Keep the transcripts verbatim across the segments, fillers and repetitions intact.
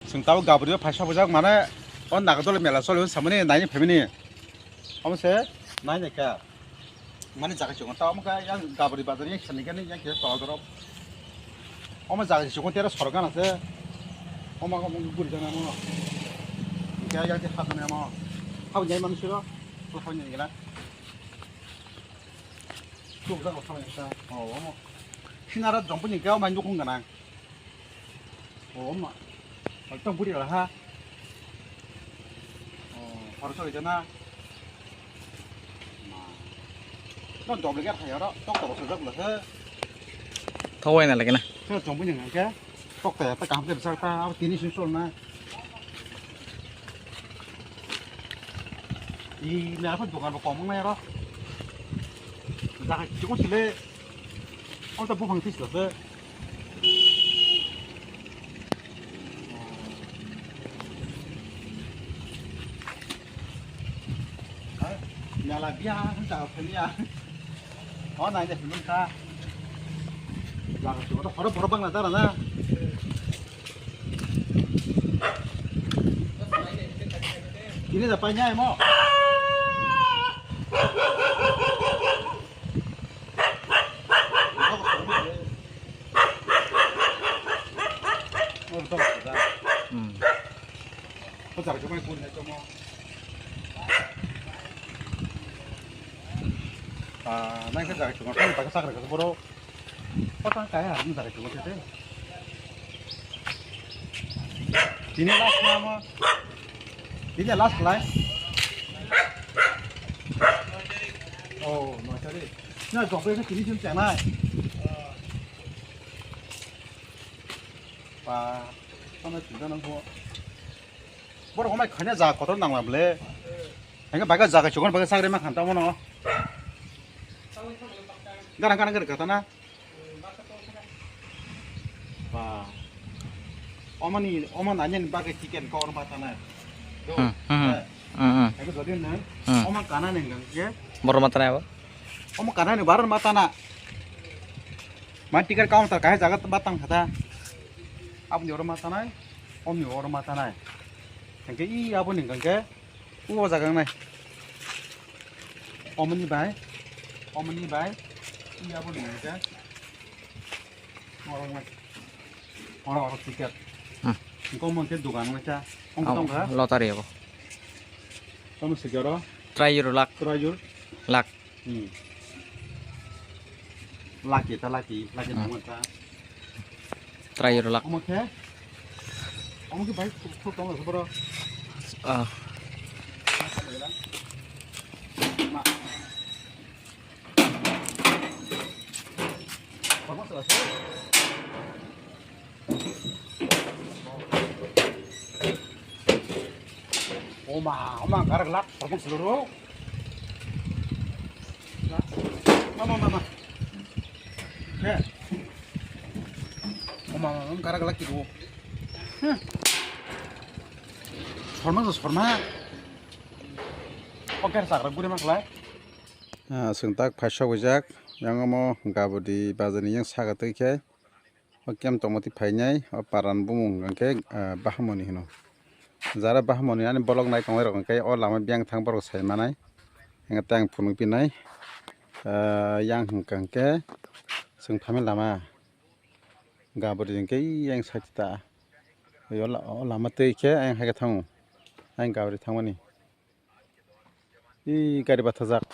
Chwng tabuk Gabri o phaisa bujak mane o Nagadol mela choli samani naini phaimani. Omo se nai naikha. Mane jaga chungo ta omo kha yang Gabri bazar yang sani kani yang khe tawal dorop. Omo jaga chungo tera sorgan ase. Omo omo guri jana omo. Kya yang khe hajana omo. Hau jai manu siro. Ko hau jai gana. Chuk jaga thang yang sa. Oh omo. Sinara jompo ni kya mai nukung gana. Oh ma. Ekdom buri la ha. Oh, hor sori jana. Ma. No doble ga thaya ro. Tok tok sojak la ha. Thawai na lagi na. Khe chong bini nang khe. Tok ta ta kam khe sak ta. Abo tini sin sol na. I na pha dokan ro kom nai ro. Jaga chikon sile. Anta buphang this lase. Mela biya jaga phaniya. O nai de phunung ta. Jaga chikon to horo horo bangla dara na. Ini da panya mo. Hmm. Ko jaga chuma kun na chomo. Ah, nang ke jaga chuma kan baka sakra ka boro. Ko tang kaya ang jaga chuma te. Tini last na mo. Tini last lai. Oh, no sorry. Na jok pe tini chun chanai. Pa, sama chunta nang ko. Borok omai khanya jaga kotor nangla ble. Hengke baga jaga chukon baga sagre ma khanta mono. Garang garang garang kata na. Ba. Omani, oman anyen baga chicken kor ma tana. Do. Hmm, hmm, hmm. Eh. Hmm, hmm. Hengke jodi nang. Hmm. Oman kana neng gang ke. Bor ma tana ba. Oman kana neng bar ma tana. Man ticket counter kahai jaga batang khata. Aboni oro ma tanai, omni oro ma tanai. Hingke i aboni hingke o jaga nai. Omoni bai, omoni bai, i aboni hingke. Oro nai. Oro oro ticket. Hmm. Hingke omo hingke dogan nai cha. Ong tong kha. Lottery abo. Tomo sikero. Try your luck. Try your luck. Hmm. Laki ta laki, laki hmm. Nang ta. Try your luck. Omo khe? Omo khe bai khuk khuk tong boro. Ah. Ma. Omo sala sala. Oma, oma, garak lak, pergi seluruh. Mama, mama. He. Oma, mama, garak lak gitu. Heh. Sorma, sorma. Oke, sakra guri maklai. Ah, sengtak phai sok wijak. Yang omo gabudi bazani yang saka twi khe. O kem tongmoti phainai, o paran bumung hwnkhe, ah, Bahamoni hino. Jara Bahamoni ani bolok nai tongnai rok hwnkhe o lama biyang thang borok sai manai. Hwnkhe tei ang phunuk pinai, ah, yang hwnkha hwnkhe chwng thangmani lama. Gabri hwnkhe yang side ta. O la-, o lama twi khe ayang hai khe thango. Ayang gabri thangmani. Ee, gari bathajak.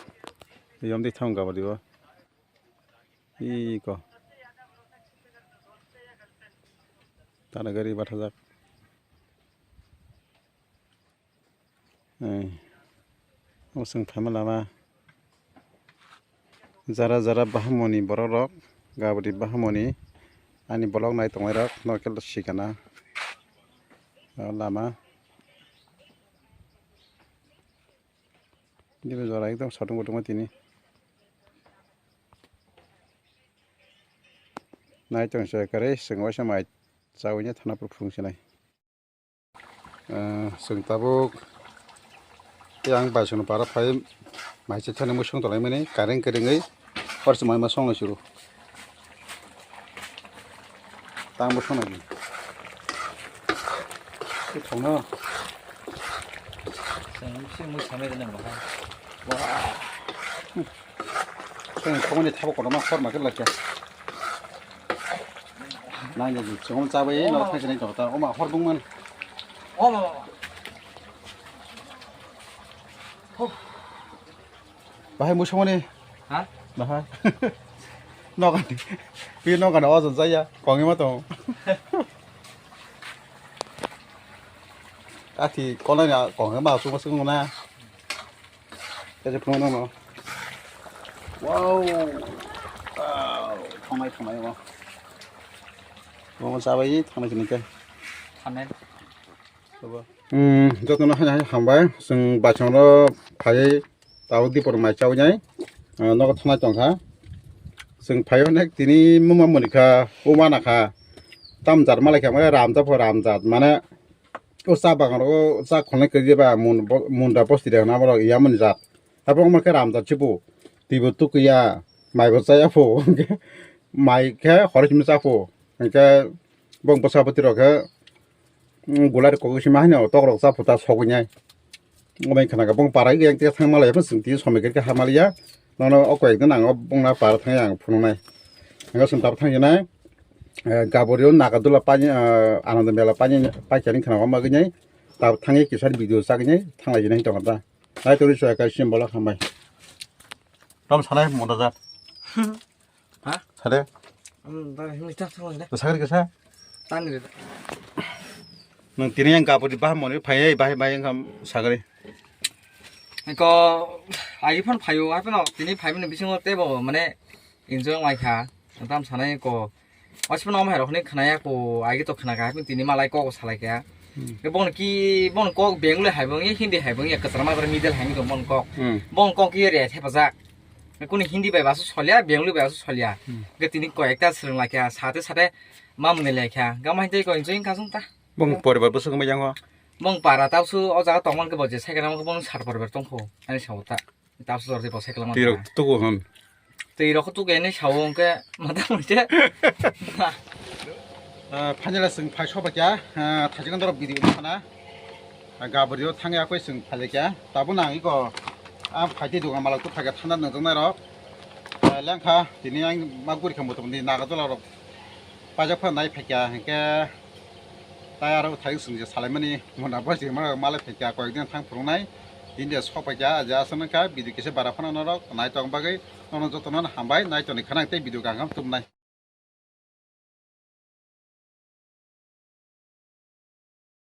Yom di thang gabadi o. Ee, ko. Tana gari bathajak. Ee. Omo chwng phaima lama. Jara jara Bahamoni borok rok. Gabadi Bahamoni. Ani bolok nai tongnai rok. Nokel sikana. O lama. Gini jora ekdom satung kutung tini. Nai tong se kare seng waisa mai chawi ne thana pur phung sinai. Ah, seng tabuk yang bai sunu para phai mai se thani musung tolai mani kareng karengwi. Hor se mai ma song lai suru. Tang bo song lai. Thangno. Chwng si mui samai de nang bahai. Wah. Chwng thangmani thabo kotorma khorma khe lakya. Nang ni chwng chabai no thang sinai jota. Oma hor bung man. Bahai musamani. Ha? Bahai. Nokani. Pi nokani ojon jaya. Kongi ma tong. Kathi kolai na kongi ma chuma sung na. Kaje phone no. Wow. Wow. Thongnai thongnai mo. Mo chabai thongnai sini ke. Thongnai. Hmm, jotono hai hai hambai. Chwng bachangno phaiwi tabuk dipor mai chawi nai. Ah, nogo thangnai tongkha. Chwng phaiwi nek tini muma munikha, umanakha. Tam jat malaikha, mane ramjak pho ramjak. Mane o cha bagan rogo cha khonai kwrwi ba mun bo-, munda bosti de na borok iya mani jat. Abo wngma khe ramjak chibo. Twibo tukuya, maibo chaya pho. Mai khe hori simi cha pho. Hwnkhe bong bwsa bwtwi rok khe, mm, gulai rok kok sima haino tok rok cha phuta sogwi nai. Omo khna khe bong para yang te thang malai phano chwng tini somoi khe ha maliya. Nono o koi ekdin ang o bongna para thang yang phunuk nai. Ang o chwng tabuk thang nai. Eh, Gaborio Nagadula pani, eh, Ananda Mela pani paikani khna o magwi nai. Tabuk thang kisa video chagwi nai thang lai nai tong da. Nai turi chwai kai sim bola khambai. Tom sanai moda jat. Ha? Sade. Ang da hini ta thang de. Sagri kisa. Tani de. Nang tini yang kapuri bah moni phai bahai bahai yang kam sagri. Ko agi phone phayo, ai phone tini phai mani bisingo tebo mane enjoy lai kha. Tam sanai ko. Osi phone mai rokni khnaya ko, agi to khna kha, tini malai ko salai kha. Hmm. Ke bon ki, bon ko Bengali hai bang, Hindi hai bang, ya kasar ma middle hai mi to bon ko. Hmm. Bon ko ki re the pajak. Kuni Hindi bai basu solia, Bengali bai basu solia. Hmm. Ke tini ko ekta sreng lai kha, sate sate ma mune lai kha. Gam hai tei ko enjoy ka sung ta. Bong poribar bwswk wngwi yango? Bong para tabsu o jaga tongmani khe bo je cycle rok bong sar poribar tongkho ani sao ta. Tabsu jordi bo cycle rok. Twi rok tuku hwn. Twi rok tuku ani sao hwnkhe mata mui je. Ah, final chwng phai soba kya, ah, thajikon dorok video ni khana. Ah, gabrio thangya koi chwng phai kya. Tabuk nang iko, ah, phai tei dugan malak tu phai kya thanda nang jong nai rok. Ah, lengkha tini ang ma guri kha mutum ni naga dola rok. Pajak phano nai phaikya hinkhe tai aro thai swngje salaimani mona bai se ma malai phaikya koyekdin thang phurungnai tini de sok phaikya je aswk nangkha video kisa bara phano norok nai tong bagwi nono jotono hambai nai tongni khana tei video kaham tubunai.